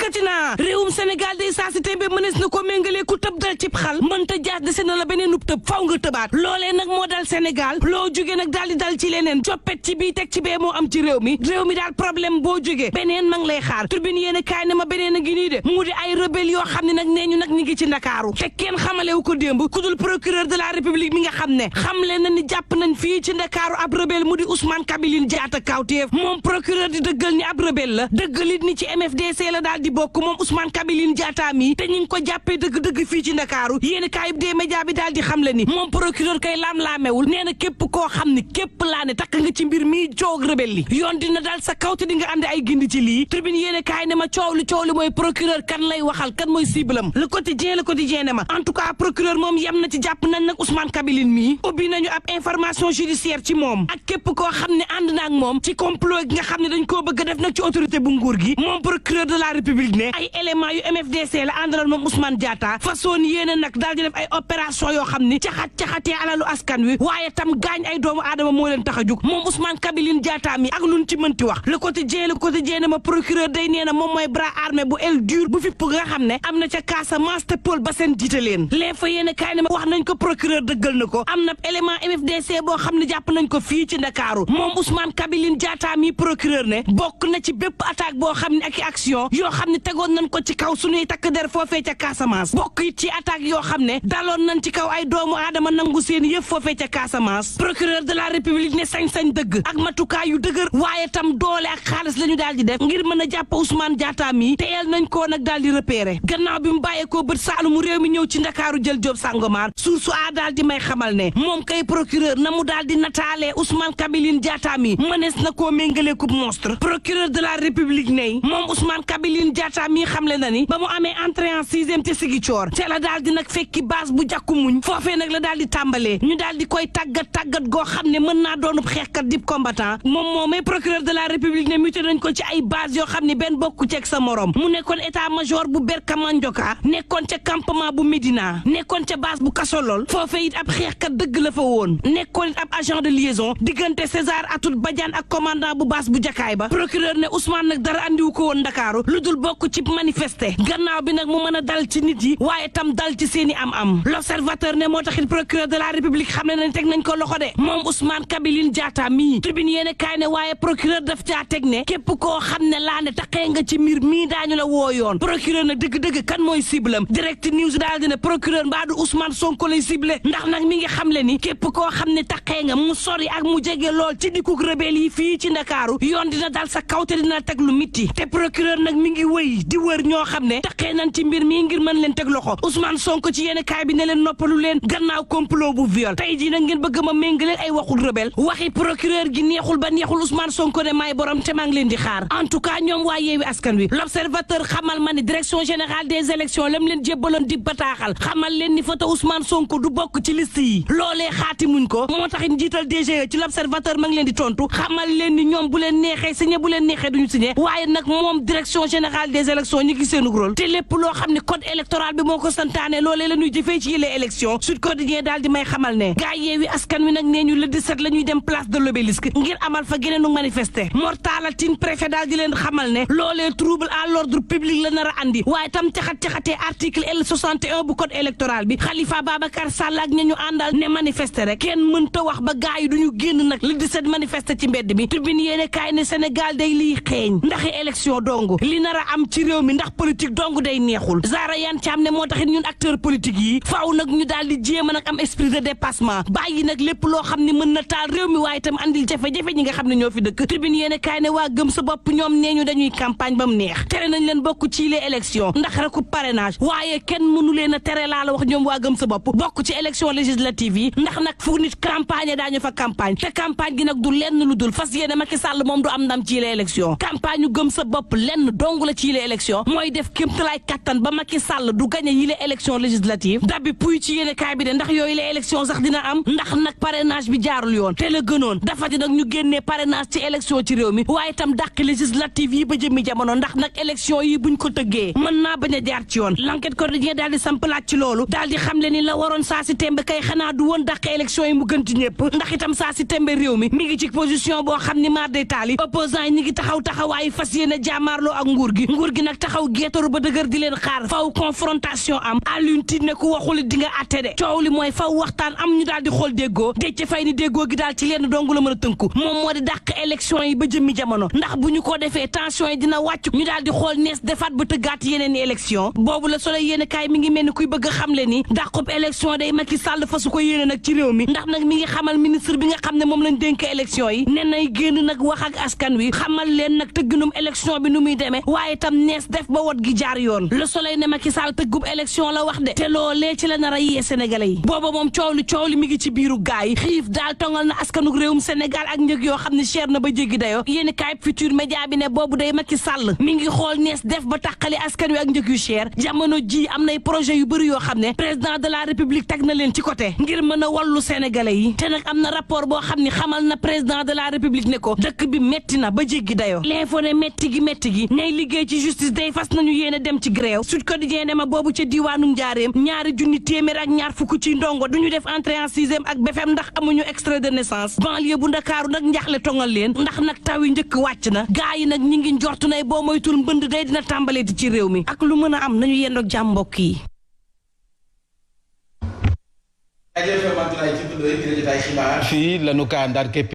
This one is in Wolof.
dikkati naa réewum Sénégal day saa si tembe mënees na ko méngalee ku tëb dal cib xal mënta jaas dese na la beneen ub tëb faw nga tëbaat loolee nag moo dal Sénégal loo jóge nag daal di dal ci leneen coppet ci bii teg ci bee moo am ci réew mi daal problème boo jógee beneen ma ngi lay xaar turbine yéen kaay ne ma beneen a ngi nii de mu di ay rebelle yoo xam ne nag nee ñu nag ñi ngi ci Ndakaaru te kenn xamalewu ko démb ku dul procureur de la République mi nga xam ne xamle na ni jàpp nañ fii ci Ndakaaru ab rebelle mu di Ousmane Kabiline Diatta kawteef moom procureur di dëggal ni ab rebelle la dëggalit ni ci MFDC la daal di bokk moom Ousmane Kabiline Diatta mi te ñi ngi ko jàppee dëgg-dëgg fii ci Ndakaaru yéen kaayub des médias bi daal di xamle ni moom procureur kay laam-laamewul nee na képp koo xam ne képp laa ne takk nga ci mbir mi coog rebelle li yoon dina daal sa kaw te di nga ànd ay gindi ci lii tribune yéen kaay ne ma coow li mooy procureur kan lay waxal kan mooy ciblam le quotidien ne ma en tout cas procureur moom yem na ci jàpp nañ nag Ousmane Kabiline mi ubbi nañu ab information judiciaire ci moom ak képp koo xam ne ànd na ak moom ci complot gi nga xam ne dañ koo bëgg a def nag ci autorité bu nguur gi moom procureur de la République ne ay éléments yu MFDC la àndaloon moom Ousmane Diatta façon yéene nag daal di def ay opération yoo xam ni caxatee alalu askan wi waaye tam gaañ ay doomu aadama moo leen tax a jug moom Ousmane Kabiline Diatta mi ak luñ ci mënti wax le quotidien ne ma procureur day nee na moom mooy bras armé bu el dur bu fipp nga xam ne am na ca Casamance te Paul Bassène jiite leen les fa yéene kaay ne ma wax nañ ko procureur dëggal na ko am na élément MFDC boo xam ne jàpp nañ ko fii ci Ndakaaru moom Ousmane Kabiline Diatta mi procureur ne bokk na ci bépp attaque boo xam ne ak i action yoo xam ne tegoon nañ ko ci kaw suñuy takk der foofee ca Casamance bokk it ci attaque yoo xam ne daloon nañ ci kaw ay doomu aadama nangu seen yëf foofee ca Casamance procureur de la République ne sañ-sañ dëgg ak matukaay yu dëgër waaye tam doole ak xaalis la ñu daal di def ngir mën a jàpp Ousmane Diatta mi teyel nañ koo nag daal di repérer gannaaw bi mu bàyyeekoo bët saalumu réew mi ñëw ci Ndakaaru jël Jóob Sangomar source a daal di may xamal ne moom kay procureur na mu daal di nataalee Ousmane Kabiline Diatta mi mënees na koo méngale coupe monstre procureur de la République ne moom Ousmane Kabiline Diatta mi xamle na ni ba mu amee entrée en sixième te Ziguinchor te la daal di nag fekki base bu jàkku muñ foofee nag la daal di tàmbalee ñu daal di koy tàggat goo xam ne mën naa doonub xeexkat dib combattant moom moomee procureur de la République ne muté nañ ko ci ay base yoo xam ne benn bokku ceeg sa morom mu nekkoon état major bu Berkamandioka nekkoon ca campement bu Médina nekkoon ca base bu Kasolol foofee it ab xeexkat dëgg la fa woon nekkoon it ab agent de liaison diggante César Atoute Badiane ak commandant bu base bu Jakaay ba procureur ne Ousmane nag dara andiwu ko woon Ndakaaru lu dul bokk ci manifester gannaaw bi nag mu mën a dal ci nit yi waaye tam dal ci seeni am l'observateur ne moo taxit procureur de la République xam ne nañ teg nañ ko loxo de moom Ousmane Kabiline Diatta mii tribune yéene kaay ne waaye procureur daf caa teg ne képp koo xam ne laa ne taxee nga ci mbir mii daañu la woo yoon procureur na dëgg-dëgg kan mooy ciblam direct news daal dina procureur mbaa du Ousmane Sonko lay ciblé ndax nag mi ngi xam le ni képp koo xam ne taxee nga mu sori ak mu jege lool ci dikkug rebelle yi fii ci Ndakaaru yoon dina dal sa kaw te dina teg lu mitti te procureur nag mi ngi wëy di wër ñoo xam ne taxee nañ ci mbir mii ngir mën leen teg loxo Ousmane Sonko ci yéene kaay bi ne leen noppalu leen gannaaw complot bu viol tey jii nag ngeen bëgg ma méngaleen ay waxul rebelle waxi procureur gi neexul ba neexul Ousmane Sonko ne maay borom te maa ngi leen di xaar en tout cas ñoom waa Yewwi Askan Wi l'observateur xamal ma ni direction générale des élections lam leen jébbaloon di bataaxal xamal leen ni photo Ousmane Sonko du bokk ci liste yi loolee xaati muñ ko moo tax njiital DGE ci l'observateur ma ngi leen di tontu xamal leen ni ñoom bu leen neexee signé bu leen neexee duñu signé waaye nag moom direction générale des élections ñu ngi seenu rôle te lépp loo xam ne code électoral bi moo ko santaane loolee la ñuy jëfee ci yile élection Sud Quotidien daal di may xamal ne gaa Yewwi Askan Wi nag nee ñu le 17 la ñuy dem place de l'Obélisque ngir amal fa geneenu manifester Mortala Tine préfet daal di leen xamal ne loolee trouble à l'ordre public la nar a andi waaye tam caxatee article L61 bu code électoral bi Khalifa Babacar Sall ak ña ñu àndal ne manifester rek kenn mënta wax ba gaa yi duñu génn nag le 17 manifester ci mbedd mi tribune yéene kaay ne Sénégal day liy xeeñ ndaxi élection dong li nar a am ci réew mi ndax politique dong day neexul Zahra Iyane Thiam ne moo taxit ñun acteur politique yi faaw nag ñu daal di jéem a nag am esprit de dépassement bàyyi nag lépp loo xam ne mën na taal réew mi waaye itam andil jafe-jafe ñi nga xam ne ñoo fi dëkk tribune yéene kaay ne waa gëm sa bopp ñoom nee ñu dañuy campagne ba mu neex tere nañ leen bokk ci les élections ndax reku parrainage waaye kenn mënu leen a tere laa la wax ñoom waa gëm sa bopp bokk ci élection législative yi ndax nag fu nit campagne daañu fa campagne te campagne gi nag du lenn lu dul fas yéene Macky Sall moom du am ndam ci les élections campagne ñu gëm sa bopp lenn dong la ci les élections mooy def kéemtalaay kattan ba Macky Sall du gagné yi les élections législatives dabi puy ci yéene kaay bi de ndax yooyu les élections sax dina am ndax nag parrainage bi jaarul yoon te la gënoon dafa di nag ñu génnee parrainage ci élection ci réew mi waaye itam dàq législative yi ba jëmmi jamono ndax nag élection yi buñ ko tëggee mën naa bañ a jaar ci yoon l'enquête quotidien daal di samp laaj ci loolu daal di xam le ni la waroon saa si tembe kay xanaa du woon dàq élection yi mu gën ci ñëpp ndax itam saa si tembe réew mi ngi ci position boo xam ni maar day taali opposant yi ñi ngi taxawaayu fas yéene jaamaarloo ak nguur gi nguur gi nag taxaw geetaru ba dëgër di leen xaar faw confrontation am Alioune Tine ne ku waxul di nga atte de coow li mooy faw waxtaan am ñu daal di xool déggoo Déthié Faye ni déggoo gi daal ci lenn dong la mën a tënku moom moo di dàq élection yi ba jëmmi jamono ndax bu ñu ko defee tension yi dina wàcc ñu daal di xool nees defaat ba tëggaat yeneen élection boobu la Soleil yéen kaay mi ngi mel ni kuy bëgg a xamle ni dàqub élection day Macky Sall fa su ko yéene nag ci réew mi ndax nag mi ngi xamal ministre bi nga xam ne moom lañ dénk élection yi ne nay génn nag wax ak askan wi xamal leen nag tëgginum élection bi nu muy demee waaye tam nees def ba wot gi jaar yoon Le Soleil ne Macky Sall tëggub élection la wax de te loolee ci la nar a yee sénégalais yi booba moom coow li mi ngi ci biiru gaay yi xiif daal tongal na askanuk réewum Sénégal ak njëg yoo xam ne cher na ba jéggi dayo yéeni kaay Futurs Médias bi ne boobu day Macky Sall mi ngi xool nees def ba tàqali askan wi ak njëg yu cher jamono ji am nay projet yu bëri yoo xam ne président de la république teg na leen ci côté ngir mën a wallu sénégalais yi te nag am na rapport boo xam ne xamal na président de la république ne ko dëkk bi metti na ba jéggi dayo l'info ne metti gi ñay liggéey ci justice day fas nañu yéene dem ci grève Sud Quotidien ne ma boobu ca diwaanu Njaareem ñaari junni téeméer ak ñaar fukk ci ndongo duñu def entrée en sixième ak BFEM ndax amuñu extrait de naissance banlieue bu Ndakaaru nag njaxle tongal leen ndax nag taw yi njëkk wàcc na gaa yi nag ñi ngi njortu nay boo moytul mbënd day dina tàmbalee ci réew mi ak lu mën a am nañu yendoog jàmm mbokk yi. fii lanu ka ndar képp